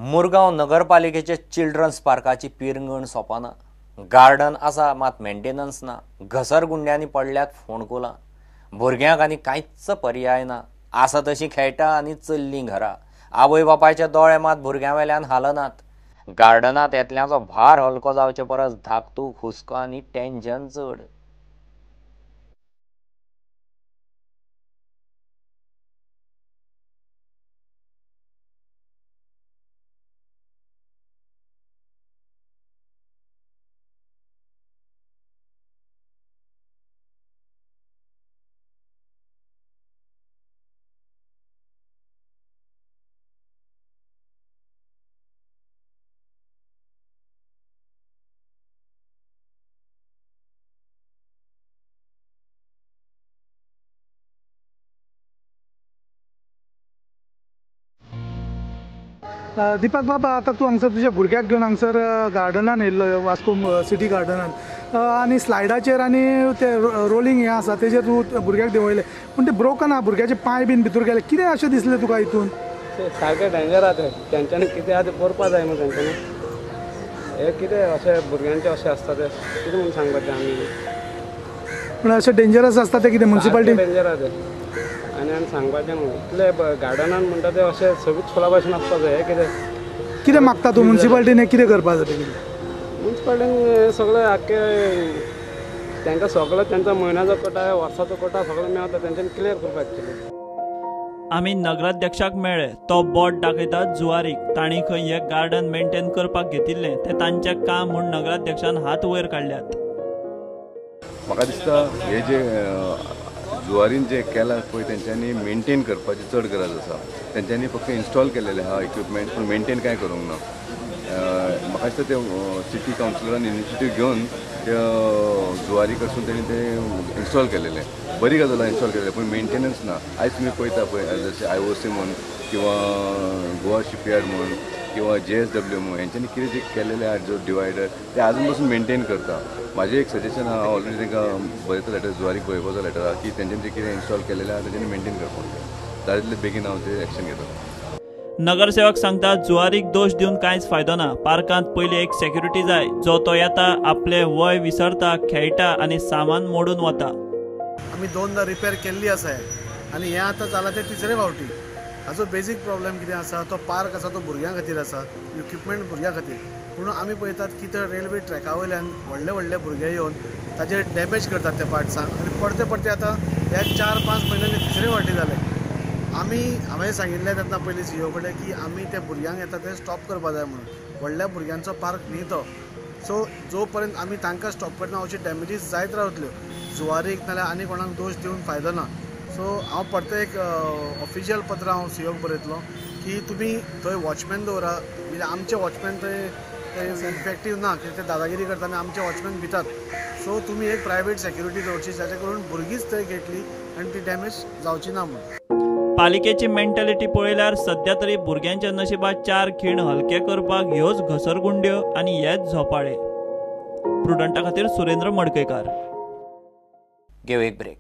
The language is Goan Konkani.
मुरगांव नगरपालिकेचे चिल्ड्रन्स पार्काची पिरंगण सोंपना. गार्डन आसा मात मेंटेनन्स ना. घसरगुंड्यांनी पडल्यात फोंडकुलां. भुरग्यांक आनी कांयच पर्याय ना. आसा तशी खेळटा आनी चल्लीं घरा. आवय बापायचे दोळे मात भुरग्यां वेल्यान हालनात. गार्डनांत येतल्यांचो भार हलको जावचे परस धाकतूक, हुस्को आनी टेन्शन चड. दीपक बाबा, आतां तूं हांगसर तुज्या भुरग्याक घेवन हांगसर गार्डनान येयल्लो, वास्को सिटी गार्डनान, आनी स्लायडाचेर आनी ते रोलिंग हें आसा तेजेर तूं भुरग्याक देंवयलें, पूण ते ब्रोकन आहा, भुरग्याचे पांय बीन भितर गेले, कितें अशें दिसलें तुका हितून? सारकें डेंजर आहा तें, तेंच्यांनी कितें आहा तें करपा जाय न्हू तेंच्यांनी. हें कितें अशें भुरग्यांचें अशें आसता तें कितें म्हूण सांगपाचें आमी? पूण अशें डेंजरस आसता तें कितें मुन्सिपालिटी? डेंजर आहा तें आनी आमी सांगपाचें न्हू इतलें गार्डनान म्हणटा तें अशें सगळींच फुलां भाशेन आसपा जाय. हें कितें कितें मागता तूं मुन्सिपालिटीन? कितें करपा जाय कितें मुन्सिपालिटीन? सगळें आख्खें तांकां सगळें तेंचो म्हयन्याचो कोटा, वर्साचो कोटा सगळें मेळटा, तेंच्यांनी क्लियर करपाक एक्चुली. आमी नगराध्यक्षाक मेळ्ळे, तो बोट दाखयता जुवारीक. तांणी खंय हें गार्डन मेंटेन करपाक घेतिल्लें तें तांचें काम म्हूण नगराध्यक्षान हात वयर काडल्यात. म्हाका दिसता हे जे जुवारीन जे केलां पळय तेंच्यांनी मेंटेन करपाची चड गरज आसा. तेंच्यांनी फक्त इन्स्टॉल केलेलें आहा इक्विपमेंट, पूण मेंटेन कांय करूंक ना. म्हाका दिसता ते सिटी कावन्सिलरान इनिशिएटीव घेवन ते जुवारी कडसून तेणी ते इन्स्टॉल केलेलें, बरी गजाल इन्स्टॉल केलेलें, पूण मेंटेनन्स ना. आयज तुमी पळयता पळय जशें IOC म्हूण किंवा गोवा शिपयार्ड म्हूण किंवा JSW म्हूण, हेंच्यांनी कितें जें केलेलें आहा जो डिवायडर ते आजून पसून मेंटेन करता. म्हाजें एक सजेशन आहा, हांव ऑलरेडी तांकां बरयता लेटर, जुवारीक बरोवपाचो लेटर आहा की तेंच्यांनी जें कितें इन्स्टॉल केलेलें आहा तेंच्यांनी मेंटेन करपाक जाय. जाता तितले बेगीन हांव ते एक्शन घेतलो. नगरसेवक सांगता जुवारीक दोश दिवन कांयच फायदो ना. पार्कांत पयलीं एक सेक्युरिटी जाय, जो तो येता आपलें वय विसरता, खेळटा आनी सामान मोडून वता. आमी दोनदा रिपेर केल्ली आसा आनी हें आतां जालां तें तिसरे फावटी. हाचो बेजीक प्रॉब्लेम कितें आसा, तो पार्क आसा तो भुरग्यां खातीर आसा, इक्विपमेंट भुरग्यां खातीर, पूण आमी पळयतात की थंय रेल्वे ट्रॅका वयल्यान व्हडले व्हडले भुरगे येवन ताजेर डॅमेज करतात त्या पार्ट्सांक, आनी परते परते आतां ह्या 4-5 म्हयन्यांनी तिसरे फावटी जालें. आमी हांवें सांगिल्लें तेन्ना पयलीं सीईओ कडेन की आमी त्या भुरग्यांक येता ते स्टॉप करपा जाय म्हणून. व्हडल्या भुरग्यांचो पार्क न्ही तो, सो जो पर्यंत आमी तांकां स्टॉप करना अश्यो डॅमेजीस जायत रावतल्यो. जुवारीक नाल्यार आनी कोणाक दोश दिवन फायदो ना. सो हांव परतें एक ऑफिशियल पत्र हांव सीईओक बरयतलो की तुमी थंय वॉचमॅन दवरा, म्हणजे आमचे वॉचमॅन थंय इफेक्टीव ना, कित्याक ते दादागिरी करता आनी आमचे वॉचमॅन भितात. सो तुमी एक प्रायवेट सेक्युरिटी दवरची जाचे करून भुरगींच थंय घेतली आनी ती डॅमेज जावची ना म्हणून. पालिकेची मेंटॅलिटी पळयल्यार सध्या तरी भुरग्यांच्या नशिबात 4 खीण हलके करपाक ह्योच घसरगुंड्यो आनी हेच झोपाळे. प्रुडंटा खातीर सुरेंद्र मडकयकार. घेव एक ब्रेक.